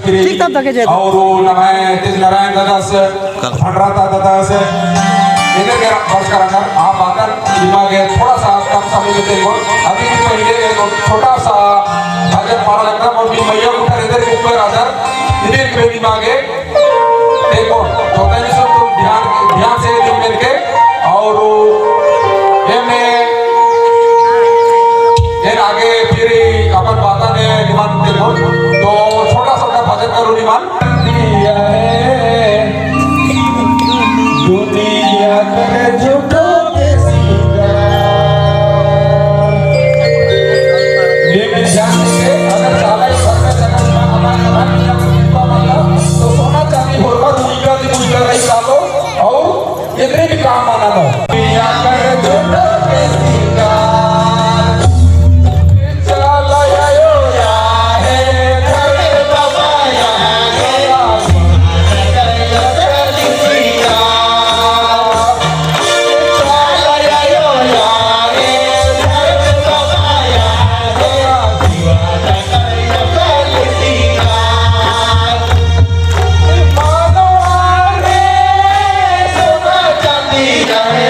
ठीक तब तक जाए। और नमः तेज नारायण दादा से भंडराता दादा से इधर के वर्ष कराना आप आकर दिमाग है थोड़ा सा कम समय में तेरे को अभी भी पहले एक छोटा सा भजन पाड़ा लगता और भी मैया उठा इधर के ऊपर आदर इधर के दिमाग है देखो तो तैने सब तुम ध्यान ध्यान से दिन मिल के और एमे फिर आगे फिर अपन बाता ने निमान देखो तो छोटा सा भजन करो निमान दुनिया कर झूठो के सिंगार। लेकिन ध्यान से अगर चाला ही घर में जगह हमारे तो सोना चांदी होकर उइगा दी उइगा रही चालो और इतने भी काम आना लो। दुनिया कर झूठो के सिंगार। चला आयो या है घर बाबा या है सोना चांदी है।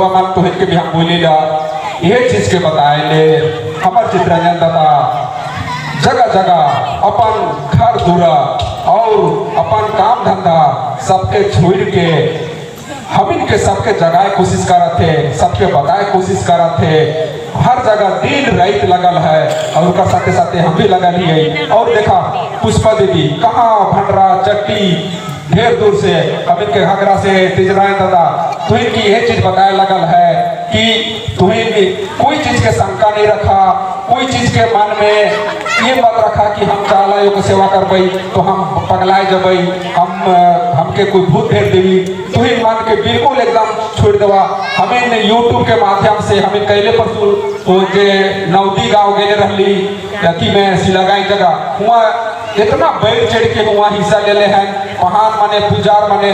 छुआ मन तो के भी हम बोली ला ये चीज के बताए ले। हमार चित्रंजन दादा जगह जगह अपन घर दूरा और अपन काम धंधा सबके छोड़ के हमिन के सबके जगाए कोशिश करत थे, सबके बताए कोशिश करत थे। हर जगह दिन रात लगल है और उनका साथे साथे हम भी लगल ही है। और देखा पुष्पा दीदी कहाँ भंडरा चट्टी ढेर दूर से अब इनके घाघरा से तिजराय दादा तो इनकी यह चीज बताए लगल है कि तुहिन कोई चीज के शंका नहीं रखा, कोई चीज के मन में ये मत रखा कि हम चाला को सेवा करबई तो हम पगलाए जबई, हम हमके कोई भूत भेज देवी। तुहिन मन के बिल्कुल एकदम छोड़ देवा। हमें यूट्यूब के माध्यम से हमें कैले परसों वो जे नवदी गांव गेले रहली अथी में सिलगाई जगह, हुआ इतना बैठ चढ़ के हुआ हिस्सा ले ले हैं। महान मने पुजार मने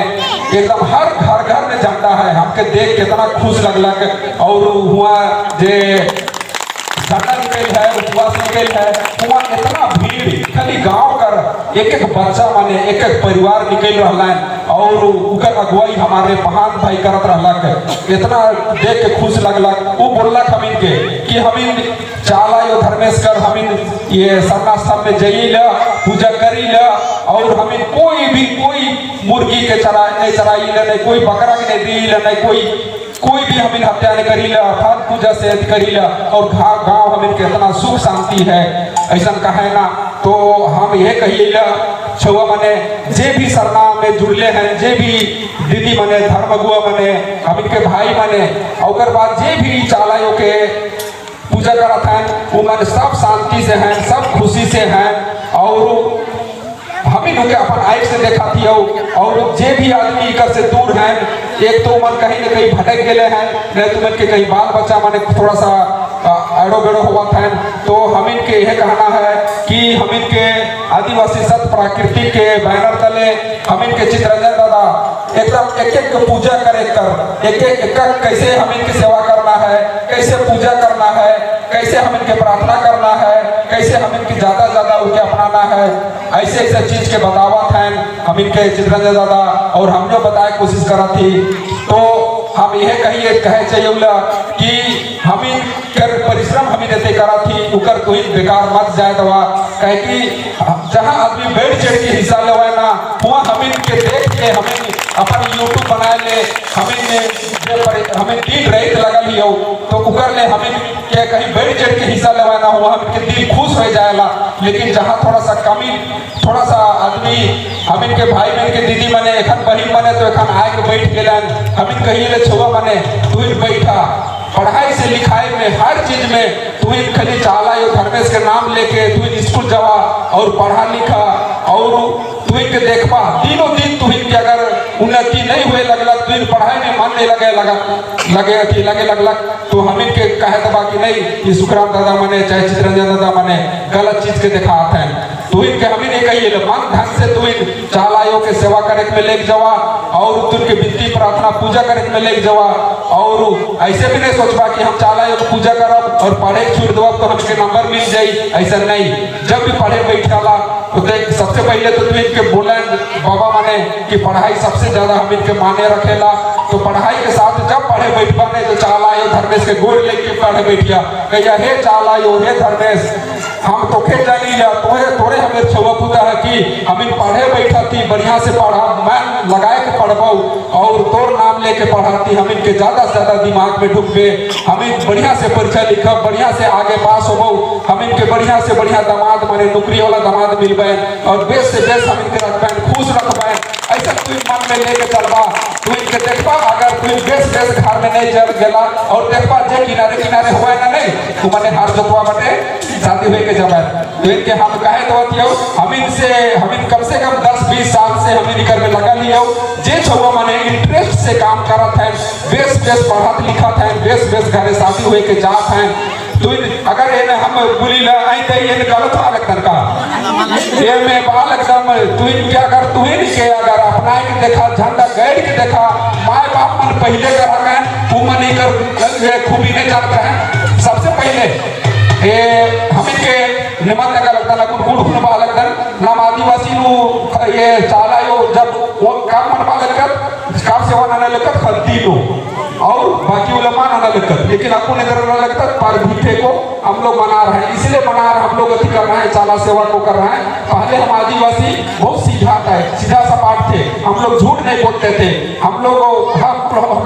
एकदम हर घर घर में झंडा है। हमके देख कितना खुश लगलक। और हुआ जे झंडा निकल है, उपवास निकल है, हुआ इतना भीड़ खाली गांव कर एक एक बच्चा माने एक एक परिवार निकल रहा है और उकर अगुवाई हमारे महान भाई करत रहलक। इतना देख के खुश लगलक। वो बोललक हमिन के कि हमिन चाला यो धर्मेश कर हमिन ये सरना स्थल में जई ल, पूजा करी ल और हमिन कोई भी कोई मुर्गी के चरा नहीं चराई ल, नहीं कोई बकरा के नहीं दी ल, नहीं कोई कोई भी हमिन हत्या नहीं करी ल, फल पूजा से करी ल और गांव हमिन के इतना सुख शांति है, ऐसा कहे ना। तो हम ये कहिए छुआ मने जे भी सरना में जुड़ले हैं, जे भी दीदी मने धर्म अगुआ मने हम इनके भाई मने और बाद जे भी चालायो के पूजा करत हैं, वो मन सब शांति से हैं, सब खुशी से हैं और हम ही लोग अपन आँख से देखा थी। और जे भी आदमी इकर से दूर हैं, एक तो मन कहीं न कहीं भटक गए हैं, नहीं तो मन के कहीं बाल बच्चा माने थोड़ा सा एड़ो बेड़ो हुआ था। तो हम इनके यह कहना है कि हम इनके आदिवासी सत प्राकृतिक के बैनर तले हम इनके चित्रंजन दादा एकदम एक एक पूजा करे कर एक एक एक कैसे हम इनकी सेवा करना है, कैसे पूजा करना है, कैसे हम इनके प्रार्थना करना है, कैसे हम इनकी ज्यादा ज्यादा उनके अपनाना है, ऐसे ऐसे चीज के बतावत हैं हम इनके चित्रंजन दादा और हम जो बताए कोशिश करा थी। तो हम यह कहिए कहे चाहिए कि हम कर परिश्रम हमें देते करा थी उकर कोई बेकार मत जाए दवा, कहे कि जहाँ आदमी बैठ चढ़ के हिस्सा लेवा ना, वहाँ हम इनके देख के हमें अपन यूट्यूब बनाए ले, हमें हमें दिन रहित लगल ही हो तो उकर ले हमें के कहीं बैठ चढ़ के हिस्सा लेवा ना हुआ हम इनके दिल खुश हो जाएला। लेकिन जहाँ थोड़ा सा कमी थोड़ा सा आदमी हम इनके भाई बहन के दीदी मने एखन बहिन मने तो एखन आए के बैठ गेलन, हम इन कहिए ले छुआ मने तू बैठा पढ़ाई से लिखाई में हर चीज में तू इन खाली चाला यो धर्मेश के नाम लेके तू इन स्कूल जावा और पढ़ा लिखा और तू इनके देखबा दिनों दिन तू इनके अगर उन्नति नहीं हुए लगला, तू इन पढ़ाई में मन नहीं लगे लगा लगे अथी लगे लगलक तो हम इनके कहे दबा कि नहीं ये सुखराम दादा मने चाहे चित्रंजन दादा मने गलत चीज के दिखाते हैं। तू इनके हमें नहीं कहिए मन ढंग से तू इन चालायो के सेवा करे में लेके जावा और तू इनके विनती प्रार्थना पूजा करे में लेके जावा और ऐसे भी नहीं सोचबा कि हम चालायो के पूजा करब और पढ़े के छोड़ देब तो हमके नंबर मिल जाई, ऐसा नहीं। जब भी पढ़े बैठला तो देख सबसे पहले तो तू इनके बोलन बाबा माने कि पढ़ाई सबसे ज्यादा हम इनके माने रखेला। तो पढ़ाई के साथ जब पढ़े बैठबा नहीं तो चालायो धर्मेश के गोड़ लेके पढ़े बैठिया कहिया हे चालायो हे धर्मेश हम तोखे जानी ला तोरे तोरे हमें छुआ पुता है कि हम इन पढ़े बैठा थी बढ़िया से पढ़ा मन लगाए के पढ़बो और तोर नाम लेके पढ़ाती हम इनके ज्यादा से ज्यादा दिमाग में ढुकबे, हम इन बढ़िया से परीक्षा लिखब बढ़िया से आगे पास होबो, हम इनके बढ़िया से बढ़िया दामाद माने नौकरी वाला दामाद मिलबे और बेस से बेस हम इनके रखबे खुश रखबे। ऐसा तू मन में लेके चलबा तू इनके देखबा अगर तू बेस बेस घर में नहीं चल गेला और देखबा जे किनारे किनारे हुआ ना नहीं तू माने हार जोतवा बटे शादी हुए के जब तो इनके हम कहे तो अथियो हम इनसे हम इन कम से कम 10-20 साल से हम इनकर में लगा लियो जे छुआ माने इंटरेस्ट से काम करत है बेस बेस पढ़त लिखत है बेस बेस घरे शादी हुए के जात हैं। तो अगर एने हम बोली ला आई त एने गलत वाला तनका ये में बाल एकदम तू इन क्या कर तू इन के अगर अपनाए के देखा झंडा गैर के देखा माए बाप मन पहले कर रहे वो मन कर खूबी नहीं जानते हैं। सबसे पहले ए हम इनके निमन का लगता ना कुल कुल बालक नाम आदिवासी नु ये चाला यो जब वो काम मन बालक कर काम सेवा ना लेकर खलती लो और बाकी वाला लगता, लेकिन आपको नजर न लगता। पर भीठे को हम लोग मना रहे हैं, इसलिए मना रहे हैं, हम लोग अति कर रहे हैं, चाला सेवा को कर रहे हैं। पहले हम आदिवासी बहुत सीधा था, सीधा सपाट थे। हम लोग झूठ नहीं बोलते थे। हम लोग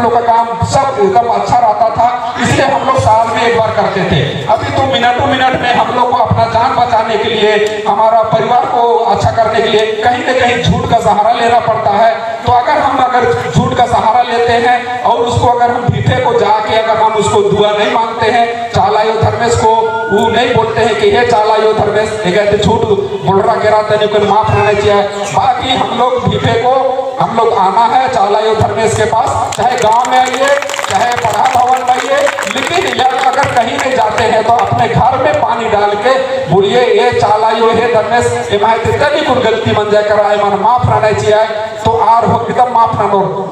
का काम सब एकदम अच्छा रहता था, इसलिए हम लोग साल में एक बार करते थे। अभी तो मिनटों मिनट में हम लोग को अपना जान बचाने के लिए, हमारा परिवार को अच्छा करने के लिए कहीं न कहीं झूठ का सहारा लेना पड़ता है। तो अगर हम अगर झूठ का सहारा लेते हैं और उसको अगर हम भीठे को जाके अगर हम उसको दुआ नहीं मांगते हैं, चाला यो धर्मेश को वो नहीं बोलते हैं कि हे चाला यो धर्मेश, ये कहते झूठ बोल रहा कह रहा था, माफ रहना चाहिए। बाकी हम लोग भीठे को हम लोग आना है चाला यो धर्मेश के पास, चाहे गांव में आइए, चाहे पढ़ा भवन में आइए, लेकिन यह अगर कहीं नहीं जाते हैं तो अपने घर में पानी डाल के बोलिए, ये चाला यो हे धर्मेश, ये माहिती तनी कुछ गलती मन जाए करा मन माफ रहना चाहिए। तो आर हो एकदम माफ ना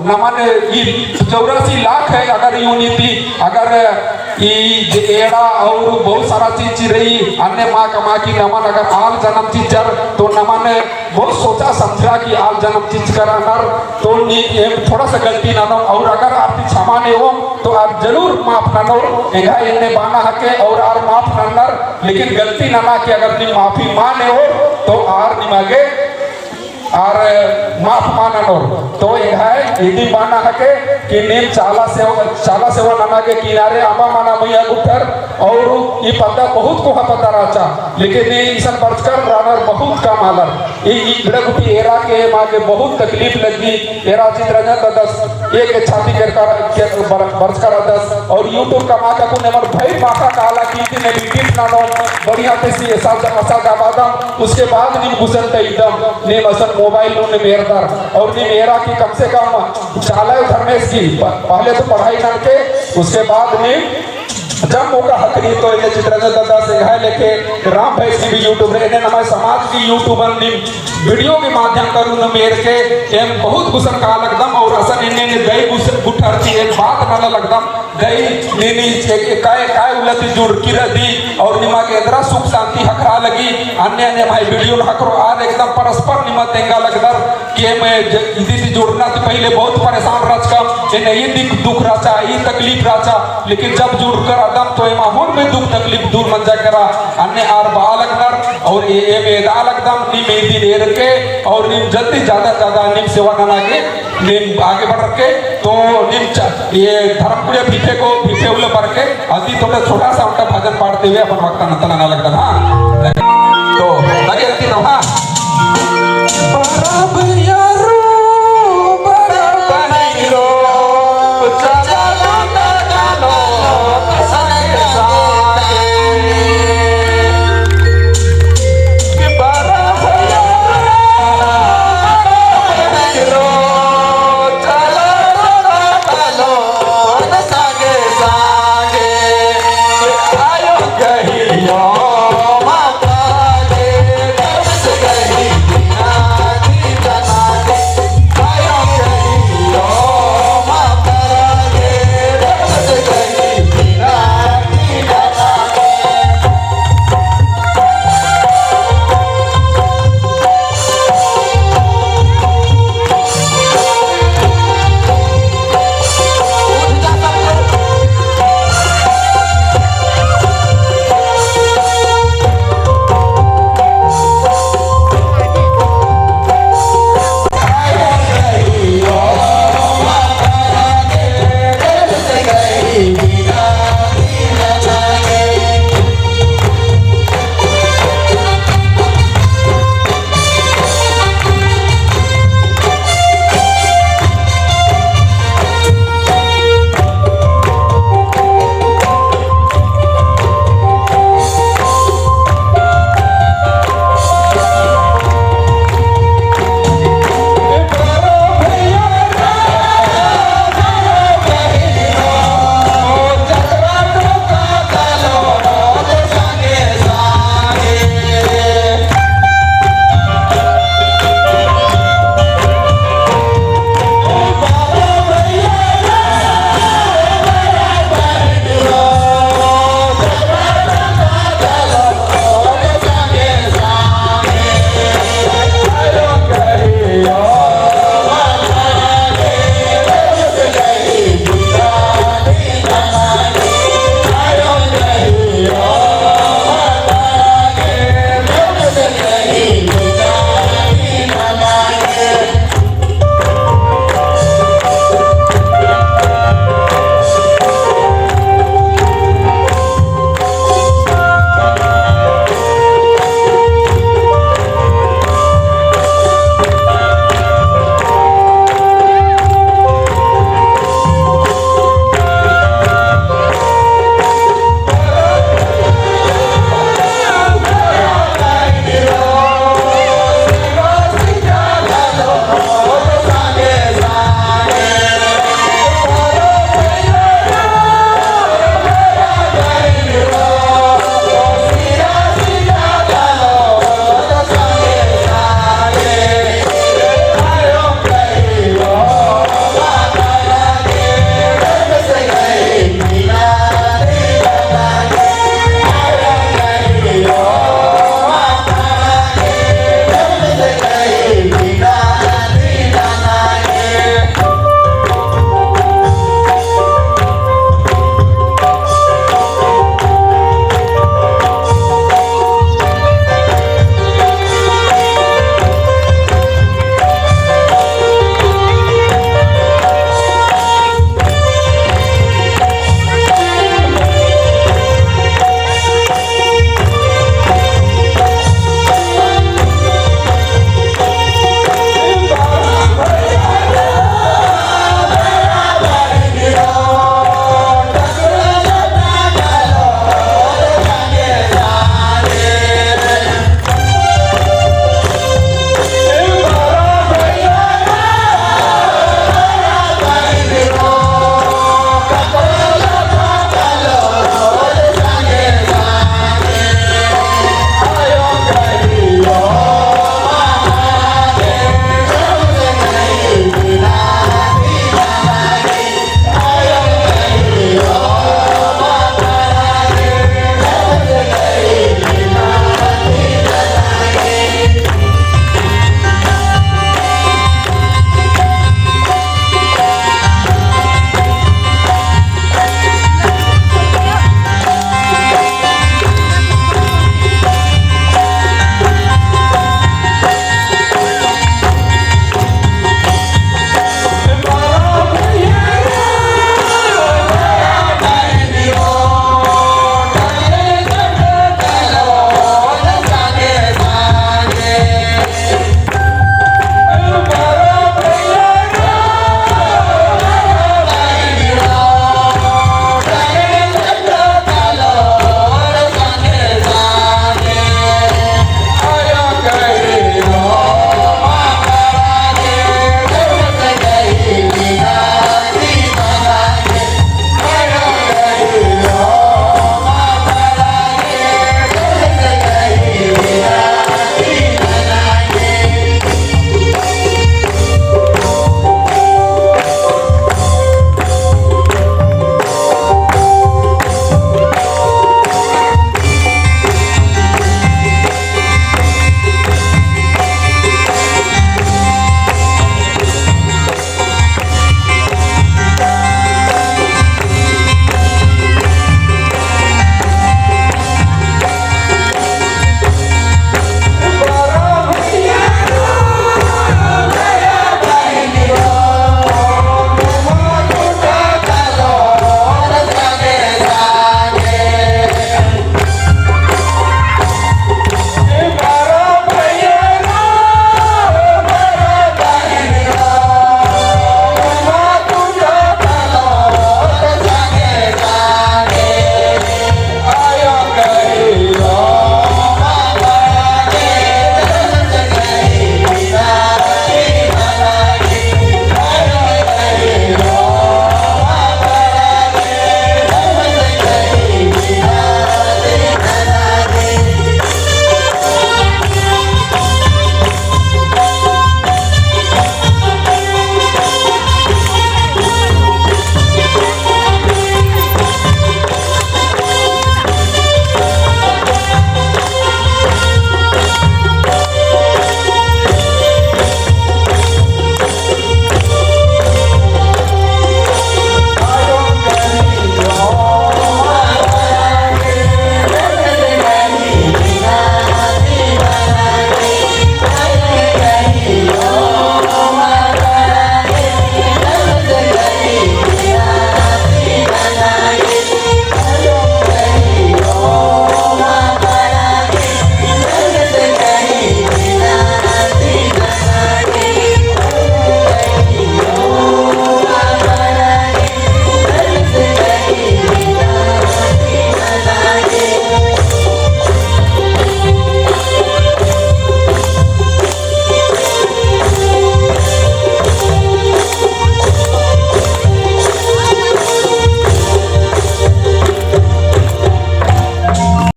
नमन। ये 84 लाख है, अगर यूनिटी अगर ई एड़ा और बहुत सारा चीज रही अन्य माँ कमा की नमन अगर आल जन्म चीज तो नमन बहुत सोचा समझा कि आल जन्म चीज कर नर तो थोड़ा सा गलती ना नो और अगर आप क्षमा नहीं हो तो आप जरूर माफ ना नो। एगा इन्ने बाना हके और आर माफ ना नर, लेकिन गलती ना ना कि अगर नी माफी माने हो तो आर निमागे और माफ माननोर। तो यह है यदि माना हके कि नीम चाला सेवा नाना के किनारे आमा माना मैया गुठर और ये पता बहुत को पता राचा, लेकिन ये इसन बचकर रानर बहुत कम आलर। ये गुटी एरा के माँ के बहुत तकलीफ लगी। एरा चित्ररंजन दस एक छाती कर बरस कर दस और यूट्यूब का माँ का को नंबर भाई माका काला की ने भी नानो बढ़िया ते सी ऐसा असा दाबादम, उसके बाद नीम घुसन एकदम नीम असन मोबाइल ने मेरदार और नीम एरा की कम से कम चाला धर्मेश की पहले तो पढ़ाई करके उसके बाद नीम जब मौका हकरी तो इन्हें चित्ररंजन दादा सिंह लेके राम भाई की भी यूट्यूब है, इन्हें हमारे समाज की यूट्यूबर नीम वीडियो के माध्यम करूँ न मेर के एम बहुत गुसन का लगदम और असन इन्हें ने दई गुसन गुठर थी एक बात न लगदम दई नीनी एक काय काय उलती जुड़ किर दी और निमा के अंदर सुख शांति हकरा लगी। अन्य अन्य भाई वीडियो हकरो आज एकदम परस्पर निमा तेंगा लगदर कि मैं इदी से जुड़ना तो पहले बहुत परेशान रच का इन्हें ये दिख दुख राचा, ये तकलीफ राचा, लेकिन जब जुड़ कर अदम तो एमा हुन में दुख तकलीफ दूर मन जा करा। अन्य आर बालक नर और ये ए में दालक दम नीम एदी नेर के और नीम जल्दी ज्यादा ज्यादा नीम सेवा न लागे नीम आगे बढ़ रखे। तो नीम ये धर्मपुरे पीछे को पीछे उले बढ़ के अति थोड़ा छोटा सा उनका भजन पाड़ते हुए अपन वक्त नतला ना लगता। हाँ, तो लगे रहती तो हाँ। परब